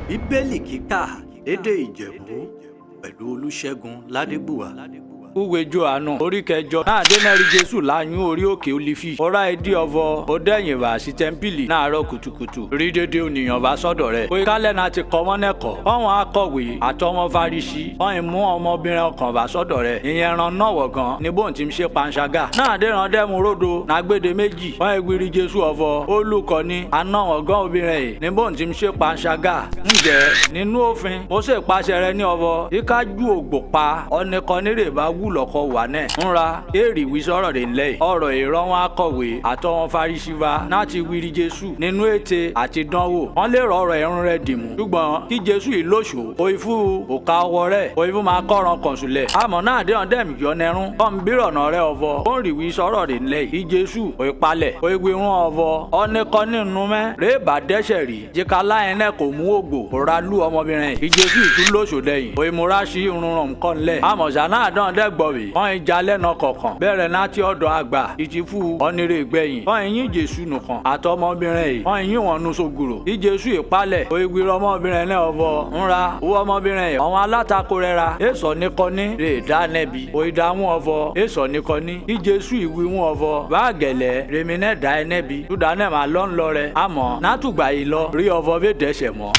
Bíbélì kíkà lédè Ìjẹ̀bú pẹ̀lú Olúṣẹ́gun Ládégbùwà. Uwe Jòhánù orí kẹjọ náà dénẹ́rì Jésù láyún orí òkè Olífì. Ọ̀rá ìdí ọ̀vọ̀ ọdẹ́yìn wá sí tẹ́ḿpìlì náàárọ̀ kùtùkùtù. Rí dédé ònìyàn wá sọ́dọ̀ rẹ̀. Pé kálẹ̀ náà ti kọ́ wọ́n nẹ́kọ̀ọ́. Ọ̀wọ́n akọ̀wé àtọwọn Farisí. Wọ́n mú ọmọbìnrin ọkàn wá sọ́dọ̀ rẹ̀. Ìyẹn ran náwọ̀ gan ní bóun ti ń ṣe panṣágà. Náà déran dẹ́mu ródo nàgbéde méjì. Wọ́n ìgbìrì Jésù ọ̀vọ̀ olùkọ́ni anáwọ̀ gan obìnrin yìí ní bóun ti ń ṣe panṣágà. Ǹjẹ́ nínú òfin Mósè pàṣẹ rẹ̀ ní ọ̀vọ̀ ìkájú ògbò pa ọ̀nìkan nírè bá wù lọ́kọ wà náà ńra èrì wí sọ̀rọ̀ rẹ̀ ńlẹ̀ yìí ọ̀rọ̀ èrò wọn akọ̀wé àtọwọn Farisíwa láti wíri Jésù nínú ète àti dánwò wọn lè rọrọ̀ ẹ̀rùn rẹ̀ dìmú ṣùgbọ́n kí Jésù yìí lóṣù òyìnfú òka ọwọ́ rẹ̀ òyìnfú máa kọ́ran kọ̀ǹsùlẹ̀ àmọ́ náà dé ọ̀dẹ́m yọnẹrún kọ́n bírọ̀nà rẹ̀ ọ̀vọ̀ ó ń rì wí sọ̀rọ̀ rẹ̀ ńlẹ̀ yìí kí Jésù òyìnpalẹ̀ òyìnwí wọn ọ̀vọ̀ ọ̀nìkan nínú mẹ́ rèébà dẹ́sẹ̀ rí jìkà láyẹn náà kò mú ògbò òra lú ọmọbìnrin yìí kí Jésù ìtúlóṣò dẹ̀yìn òyìnmúra sí irun rọ̀ nǹkan lẹ̀ àmọ̀ṣá náà dán dẹ́ gbọ̀wé wọ́n ń jalè náà kọ̀ọ̀kan bẹ̀rẹ̀ láti ọ̀dọ̀ àgbà ìtìfú ọ̀nìrè gbẹ̀yìn wọ́n ń yín Jésù nìkan àtọmọbìnrin yìí wọ́n ń yín wọn nu sogùrò kí Jésù ìpalẹ̀ òyìnbí ọmọbìnrin náà ọ̀vọ̀ ńra owó ọmọbìnrin yìí àwọn alátakò rẹ̀ ra èso nìkọ́ní rè dá nẹ́bi òyìndáhùn ọ̀vọ̀ èso nìkọ́ní kí Jésù ìwí wọn ọ̀vọ̀ bá gẹ̀lẹ́ rèmi náà dá ẹ nẹ́bi túdà náà máa lọ́ ńlọ rẹ àmọ́ nátùgbà yìí lọ rí ọ̀vọ̀ bẹ́ẹ̀ dẹ́sẹ̀ mọ́.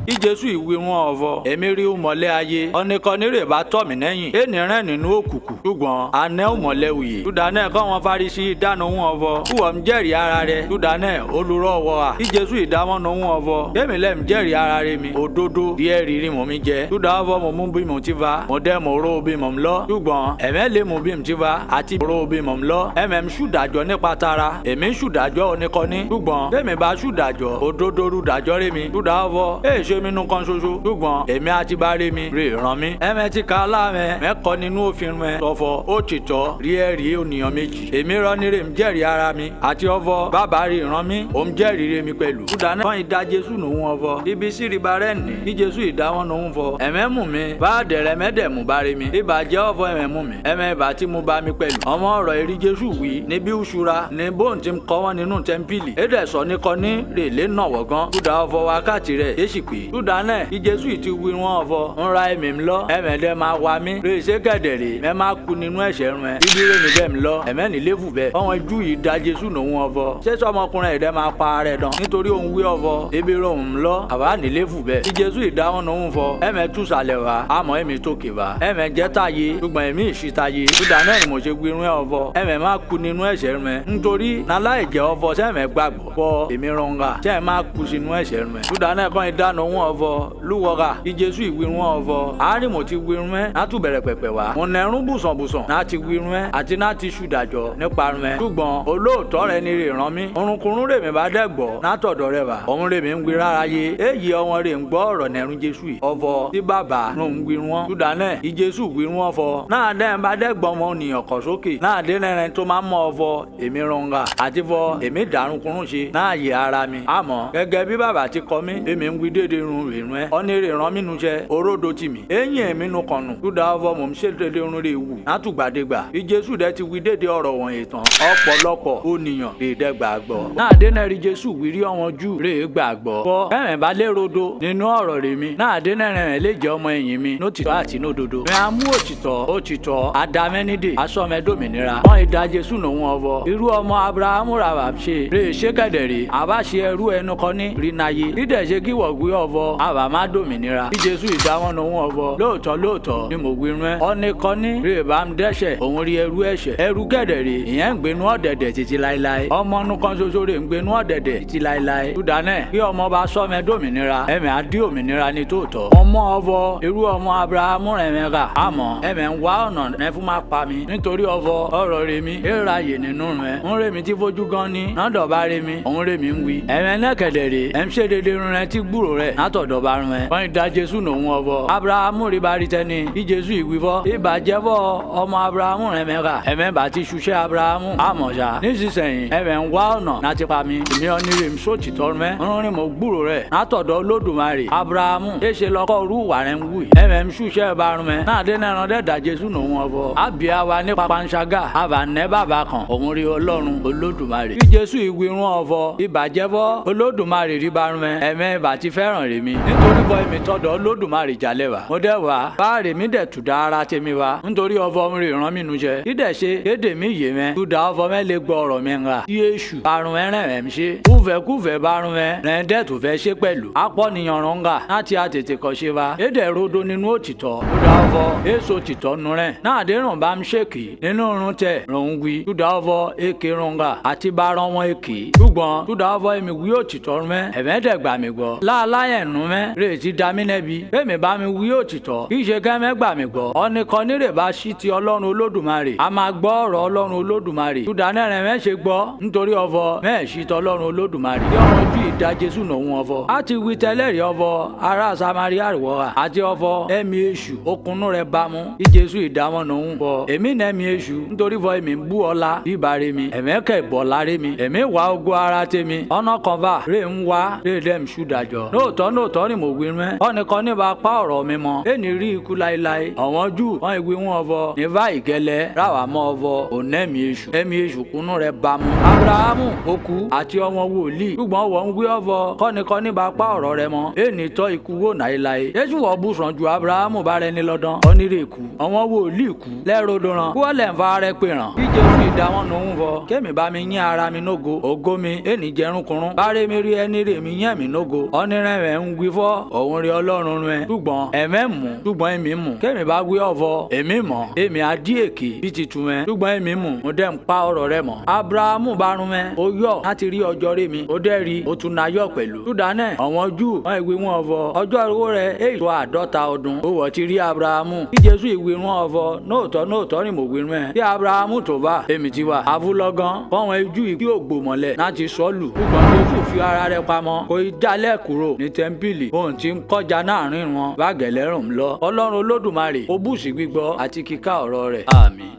Kí Jésù ìwé wọn ọ̀vọ̀ èmi rí ìmọ̀lẹ̀ ayé ọ̀nìkanní rè bá tọ̀ mí lẹ́yìn ènìrẹ́ nínú òkùnkùn ṣùgbọ́n àná ìmọ̀lẹ̀ òye. Túdà náà kọ́ wọn Farisí ìdáná wọn ọ̀vọ̀ kúwọ̀ ń jẹ́rìí ara rẹ̀ túdà náà olùrọ̀ ọ̀wọ̀ à. Kí Jésù ìdámọ́nà wọn ọ̀vọ̀ kémi lẹ́m jẹ́rìí ara rẹ̀ mi òdodo díẹ̀ rírí mò mi jẹ. Túdà ọ̀vọ̀ mo mú bí mo ti va mo dẹ́ mo ró bí mo ń lọ ṣùgbọ́n ẹ̀mẹ́ lè mú bí mo ti va àti ró bí mo ń lọ ẹ̀mẹ́ ń ṣùdàjọ́ nípa tara èmi ń ṣùdàjọ́ oníkọ́ní ṣùgbọ́n kémi bá ṣùdàjọ́ òdodo rúdàjọ́ rẹ̀ mi. Túdà ọ̀vọ̀ èè ṣe mi nu kan ṣoṣo ṣùgbọ́n èmi àti bá rí mi rè ràn mí. Ẹ̀mẹ́ ti ka aláàmẹ́ mẹ́kọ nínú òfin rẹ̀ sọ̀fọ̀ ó ti tọ́ rí ẹ̀ rí ònìyàn méjì. Èmi rọ́ ní rè ń jẹ́rìí ara mi àti ọ̀vọ̀ bàbá rè ràn mí òun jẹ́rìí rè mi pẹ̀lú. Kúdà náà kàn ìdá Jésù nòun ọ̀vọ̀ ibi síriba rẹ̀ ní kí Jésù ìdá wọn nòun fọ. Ẹ̀mẹ́ mú mi bá dẹ̀rẹ̀ mẹ́dẹ̀ mú bá rí mi. Ibà jẹ́ ọ̀vọ̀ ẹ̀mẹ́ mú mi ẹ̀mẹ́ ibà tí mo bá mi pẹ̀lú. Ọmọ ọ̀rọ̀ èrí Jésù wí níbi ìṣura ní bóun ti kọ́ wọn nínú tẹ́ḿpìlì. Édè sọ ní kọ́ ní rèlé nàwọ̀ gan. Kúdà ọ̀vọ̀ wákàtí rẹ̀ yéṣì pé túdà náà kí Jésù ti wí wọn ọ̀vọ̀ ń ra ẹ̀mí mi lọ ẹ̀mẹ̀dẹ́ máa wá mi rè ṣé kẹ̀dẹ̀rẹ̀ mẹ́ máa kú nínú ẹ̀ṣẹ̀ rún ẹ bíbí rèmi bẹ́ẹ̀ mi lọ ẹ̀mẹ́ nílé fù bẹ́ẹ̀ ọ̀wọ́n jù yìí da Jésù nòun ọ̀vọ̀ ṣé sọmọkùnrin ẹ̀dẹ́ máa pa ara ẹ̀ dán nítorí òun wí ọ̀vọ̀ ebi ròhùn lọ àbá nílé fù bẹ́ẹ̀ kí Jésù ìdá wọn nòun fọ ẹ̀mẹ́ tú sàlẹ̀ wá àmọ́ ẹ̀mí tókè wá ẹ̀mẹ́ jẹ́ táyé ṣùgbọ́n ẹ̀mí ìṣítayé túdà náà ni mo ṣe gbirun ẹ̀ ọ̀vọ̀ ẹ̀mẹ́ máa kú nínú ẹ̀ṣẹ̀ rún ẹ nítorí naláìjẹ́ ọ̀vọ̀ sẹ́mẹ́ gbàgbọ́ fọ èmi rọ̀ǹgà sẹ́ẹ̀ máa kú sínú ẹ̀ṣẹ̀ rún ẹ túdà náà kàn ìdáná wọn ọ̀vọ̀ lúwọ̀gà kí Jésù ìwírun ọ̀vọ̀ àárín mo ti wírun ẹ́ látú bẹ̀rẹ̀ pẹ̀pẹ̀ wá. Mo nẹrún bùsànbùsàn láti wírun ẹ́ àti láti ṣùdàjọ́ nípa run ẹ́. Ṣùgbọ́n olóòótọ́ rẹ ni rè ràn mí. Orunkurun rèmi bá dẹ́gbọ́ látọ̀dọ̀ rẹ wá. Òun rèmi ń wí rárá yé. Èyí ọwọn rè ń gbọ́ ọ̀rọ̀ nẹrun Jésù yìí. Ọ̀vọ̀ tí bàbá rún ń wírun wọn. Túdà náà kí Jésù wírun wọn fọ. Náà dẹ́ ń bá dẹ́gbọ́ ọmọ ènìyàn kọ̀ sókè. Náà dé nẹrẹ tó máa mọ ọ̀vọ̀ èmi rọ̀ǹgà àti fọ èmi dàrúnkurún ṣe náà yẹ ara mi. Àmọ́ gẹ́gẹ́ bí bàbá ti kọ mí èmi ń wí déédéé run rèrún ẹ. Ọ́nì rè rán mí nu jẹ oródo tì mí. Eyín èmi nu kànnù. Túdà ọ̀vọ̀ mò ń ṣe déédéé run rè wù. Látùgbàdégbà bí Jésù dẹ ti wí déédéé ọ̀rọ̀ wọ̀nyí tán. Ọ̀pọ̀lọpọ̀ ònìyàn rè dẹ́ gbàgbọ́. Náà dé náà rí Jésù wírí ọ̀wọ́n jù rè gbàgbọ́. Fọ bẹ́ẹ̀ bá lé rodo nínú ọ̀rọ̀ rè mi. Náà dé náà rẹ̀ lè jẹ́ ọmọ ẹ̀yìn mi nótìtọ́ àti nódodo. Mi á mú òtítọ́ òtítọ́ àdámẹ́nídè asọ́mẹdòmìnira. Wọ́n ìdá Jésù nòun ọ̀vọ̀. Irú ọmọ Abrahamu rà wà ṣe rè ṣé kẹ̀dẹ̀rẹ̀. Àbá ṣe ẹrú ẹnu kan ní rìnàyè. Dídẹ̀ ṣe kí wọ̀ gbé ọ̀vọ̀ àbá má dòmìnira. Bí Jésù ìdáwọn nòun ọ̀vọ̀ lóòótọ́ lóòótọ́ ni mo wí rún ẹ. Ọ̀nìkan ní rè bá ń dẹ́ṣẹ̀ òun rí ẹrú ẹ̀ṣẹ̀. Ẹrú kẹ̀dẹ̀rẹ̀ ìyẹn ń gbénú ọ̀dẹ̀dẹ̀ títí láéláé. Ọmọ nu kan ṣoṣo rè ń gbénú ọ̀dẹ̀dẹ̀ títí láéláé. Túdà náà kí ọmọ bá sọ́mẹ dòmìnira ẹ̀mẹ̀ á dí òmìnira ní tòótọ́. Ọmọ ọ̀vọ̀ irú ọmọ Abrahamu rẹ̀ mẹ́ka àmọ́ ẹ̀mẹ̀ ń wá ọ̀nà ẹ fún má pa mi nítorí ọ̀vọ̀ ọ̀rọ̀ rẹ̀ mi éra yè nínú rẹ̀ ń rẹ̀ mi tí fojú gan ni nọ́dọ̀ bá rẹ̀ mi òun rẹ̀ mi ń wí. Ẹ̀mẹ̀ náà kẹ̀dẹ̀rẹ̀ ẹ̀ ń ṣe déédéé rẹ̀ tí gbúrò rẹ̀ Látọ̀dọ̀ bá rún ẹ. Wọ́n da Jésù nòun ọ̀fọ̀. Abrahamu rí bá rí tẹ́ni. Bí Jésù ìwífọ́. Ìbàjẹ́ fọ́ ọmọ Abrahamu rẹ̀ mẹ́ka. Ẹ̀mẹ́ bá ti ṣuṣẹ́ Abrahamu. Àmọ̀ṣá. Nísinsìnyí ẹ̀mẹ́ ń wá ọ̀nà láti pa mi. Èmi ọ̀nìrè ń sòtìtọ́ mẹ́. Rúnrin mo gbúrò rẹ̀. Látọ̀dọ̀ Olódùmarè. Abrahamu. Éṣe lọ́kọ́ rú wà rẹ̀ ń wù yìí. Ẹ̀mẹ́ ń ṣuṣẹ́ barun mẹ́. Náà dé nẹ́ran dẹ́ da Jésù nòun ọ̀fọ̀. Àbíyá wa nípa panṣágà. Àbànẹ́ bàbá kan. Òun rí Ọlọ́run Olódùmarè. Bí Jésù ìwírun ọ̀fọ̀. Ìbàjẹ́ fọ́ Olódùmarè rí barun mẹ́. Ẹ̀mẹ́ ìbà ti fẹ́ràn rèmi. Nítorí bọ́ èmi tọ́dọ̀ Olódùmarè jalè wá. Mo dẹ́ wá. Bá rèmi dẹ̀ tùdá ara tèmi wá. Nítorí ọ̀fọ̀ ń rè rán mi nu jẹ. Dídẹ̀ ṣe kéde mi yé mẹ́. Tùdá ọ̀fọ̀ mẹ́ lè gbọ́ ọ̀rọ̀ mi ńlá. Tí Èṣù barun mẹ́ rẹ̀ mẹ́ ṣe. Kúfẹ̀kúfẹ̀ barun mẹ́. Rẹ̀ dẹ̀ tó fẹ́ ṣe pẹ̀lú. Apọ̀nìyàn rán ga. Láti àtètè kọ́ ṣe wa. Édè rodo nínú òtítọ́. Tùdá ọ̀fọ̀ èso tìtọ́ nu rẹ̀. Náà dé rùn bá ń ṣèkì. Nínú run tẹ̀ rùn wí. Tùdá ọ̀fọ̀ èké rùn ga. Àti bá rán wọn èké. Ṣùgbọ́n tùdá ọ̀fọ̀ èmi wí òtítọ́ mẹ́. Ẹ̀mẹ́dẹ̀ gbà mí gbọ́. Láàláyẹ̀ nù mẹ́. Rèétí da mí nẹ́bi. Bẹ́ẹ̀mi bá mi wí òtítọ́. Kì í ṣe kẹ́mẹ́ gbà mí gbọ́. Ọ̀nìkan nírè bá ṣí ti Ọlọ́run Olódùmarè. A máa gbọ́ ọ̀rọ̀ Ọlọ́run Olódùmarè. Tùdá nẹ́rẹ̀ mẹ́ ṣe gbọ́. Nítorí ọ̀fọ̀ mẹ́ẹ̀ ṣí ti Ọlọ́run Olódùmarè. Bí ọmọ ojú ìdá Jésù nòun ọ̀fọ̀. A ti wí tẹ́lẹ̀rí ọ̀fọ̀ ará Samaria wọ̀ àti ọ̀fọ̀ ẹ̀mí èṣù okùnú rẹ̀ bámú. Kí Jésù ìdámọ̀ nòun fọ. Èmi nẹ́mi èṣù nítorí fọ èmi ń bú ọlá bíbáre mi. Ẹ̀mẹ́kẹ̀ bọ̀ láre mi. Èmi wà ogo ara tèmi. Ọ̀nà kan bá rè ń wá rè dẹ́m ṣùdàjọ́. Lóòótọ́ lóòótọ́ ni mo wí rẹ́. Ọ̀nìkan ní bá pa ọ̀rọ̀ mi mọ́. Ẹni rí ikú láéláé. Àwọn Júù wọ́n ìwé wọn ọ̀fọ̀. Ní bá ìgẹ́lẹ́ ráwà mọ́ ọ̀fọ̀. Ònẹ́mi èṣù. Ẹ̀mí èṣù kúnú rẹ̀ bámú. Abrahamu òkú àti ọmọ wòlíì. Ṣùgbọ́n wọ́n ń wí ọ̀fọ̀. Kọ́nikọ́ni bá pa ọ̀rọ̀ rẹ̀ mọ́. Ẹni tọ́ ikú wò láéláé. Jésù wọ́n bú sàn ju Abrahamu bá rẹ ní lọ́dán. Onírè kú. Àwọn wòlíì kú. Lẹ́rọ̀dọ̀ràn. Kúwọ́lẹ̀ ń fa rẹ pè ràn. Bí Jésù ìdáwọn nù ń fọ. Kémi bá mi yín ara mi nógo. Ògo mi ẹni jẹrunkurun. Bárẹ̀ mi rí ẹni rè mi yẹn mi nógo. Ọ̀nìrẹ̀ rẹ̀ ń wí fọ́. Òun rí Ọlọ́run rẹ̀. Ṣùgbọ́n ẹ̀mẹ́ mú. Ṣùgbọ́n èmi mú. Kémi bá wí ọ̀fọ̀. Èmi mọ̀. Èmi adí èké. Bí ti tu mẹ́. Ṣùgbọ́n èmi mú. Mo dẹ̀ ń pa ọ̀rọ̀ rẹ mọ́. Abrahamu bá run mẹ́. Ó yọ̀ láti rí ọjọ́ rẹ̀ mi. Ó dẹ̀ rí. Ó tún na yọ̀ pẹ̀lú. Túdánẹ̀ àwọn Júù wọ́n ìwé wọn ọ̀fọ̀. Ọjọ́ ìwó rẹ̀ èyí tó 50 ọdún. Ó wọ̀ ti rí Abrahamu. Bí Jésù ìwé wọn ọ̀fọ̀. Nóòtọ́ nóòtọ́ ni mo wí rún ẹ. Bí Abrahamu tó bá èmi ti wà. Àfúlọ́gán fọ́wọn ijú ìkí ògbòmọ̀lẹ̀ láti sọ́ọ̀lù. Ṣùgbọ́n Jésù fi ara rẹ̀ pamọ́. Kò í jálẹ̀ kúrò ní tẹ́ḿpìlì. Ohun tí ń kọjá náàrin wọn bá gẹ̀lẹ́rùn lọ. Ọlọ́run Olódùmarè ó bùsí gbígbọ́ àti kíkà ọ̀rọ̀ rẹ̀. Àmín.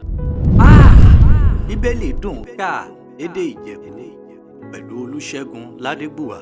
Bíbélì dùn ká lédè Ìjẹ̀bú pẹ̀lú Olúṣẹ́gun Ládégbùwà.